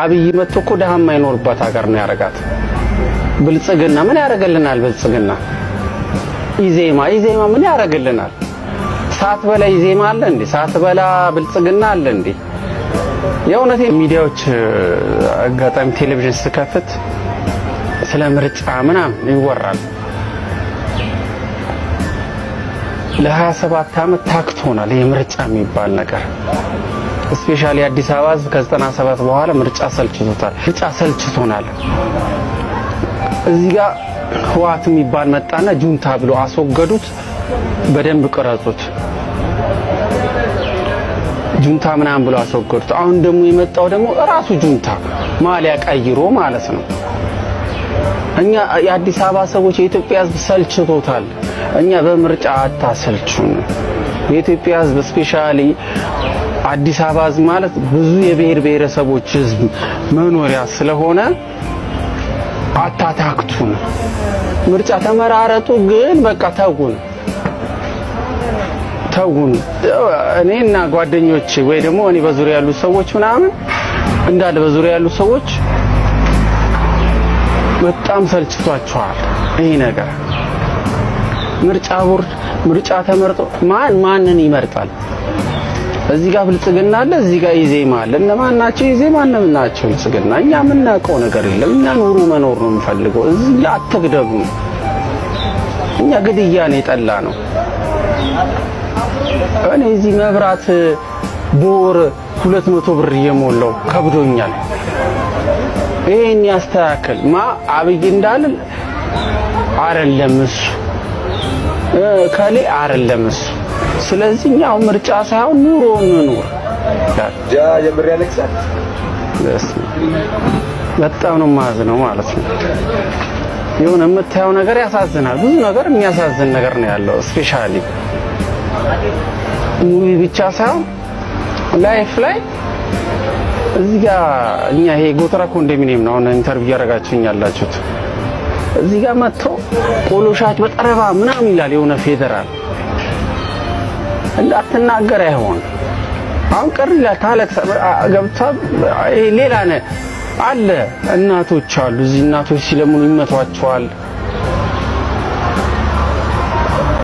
አብይ መጥቶ እኮ ድሃ የማይኖርባት ሀገር ነው ያረጋት። ብልጽግና ምን ያደርግልናል? ብልጽግና ኢዜማ ምን ያደርግልናል? ሰዓት በላ ኢዜማ አለ እንዴ? ሰዓት በላ ብልጽግና አለ እንዴ? የእውነት ሚዲያዎች አጋጣሚ ቴሌቪዥን ስከፍት ስለ ምርጫ ምናምን ይወራል። ለ27 ዓመት ታክቶናል ይሄ ምርጫ የሚባል ነገር። Specially አዲስ አበባ ህዝብ ከ97 በኋላ ምርጫ ሰልችቶታል። ምርጫ ሰልችቶናል። እዚህ ጋር ህወሓት የሚባል መጣና ጁንታ ብሎ አስወገዱት። በደንብ ቅረጹት። ጁንታ ምናምን ብሎ አስወገዱት። አሁን ደግሞ የመጣው ደግሞ እራሱ ጁንታ ማሊያ ቀይሮ ማለት ነው። እኛ የአዲስ አበባ ሰዎች የኢትዮጵያ ህዝብ ሰልችቶታል። እኛ በምርጫ አታሰልቹን። የኢትዮጵያ ህዝብ specially አዲስ አበባ ህዝብ ማለት ብዙ የብሔር ብሔረሰቦች ህዝብ መኖሪያ ስለሆነ አታታክቱን። ምርጫ ተመራረጡ፣ ግን በቃ ተውን ተውን። እኔና ጓደኞቼ ወይ ደግሞ እኔ በዙሪያ ያሉ ሰዎች ምናምን እንዳለ በዙሪያ ያሉ ሰዎች በጣም ሰልችቷቸዋል ይሄ ነገር። ምርጫ ቦርድ ምርጫ ተመርጦ ማን ማንን ይመርጣል? እዚህ ጋር ብልጽግና አለ፣ እዚህ ጋር ኢዜማ አለ። እነማን ናቸው ኢዜማ? እነማን ናቸው ብልጽግና? እኛ የምናውቀው ነገር የለም። እኛ ኑሮ መኖር ነው የምንፈልገው። እዚህ ጋር አትግደሉ። እኛ ግድያ ነው የጠላ ነው። እኔ እዚህ መብራት በወር 200 ብር እየሞላው ከብዶኛል። ይሄን ያስተካክል ማ አብይ እንዳለ አይደለም እሱ ከሌ አይደለም እሱ። ስለዚህ እኛው ምርጫ ሳይሆን ኑሮ እንኑር። ጃ የምር ያለቅሳል። በጣም ነው የማዝነው ማለት ነው። የሆነ የምታየው ነገር ያሳዝናል። ብዙ ነገር የሚያሳዝን ነገር ነው ያለው። Specially movie ብቻ ሳይሆን life ላይ እዚህ ጋር እኛ ይሄ ጎተራ ኮንዶሚኒየም ነው አሁን interview እያደረጋችሁኝ ያላችሁት። እዚህ ጋር መጥቶ ቆሎ ሻጭ በጠረባ ምናምን ይላል የሆነ ፌዴራል እንዳትናገር አይሆን። አሁን ቅር ይላል። ታለቅስ ገብታ ይሄ ሌላ ነ አለ። እናቶች አሉ እዚህ እናቶች ሲለምኑ ይመቷቸዋል።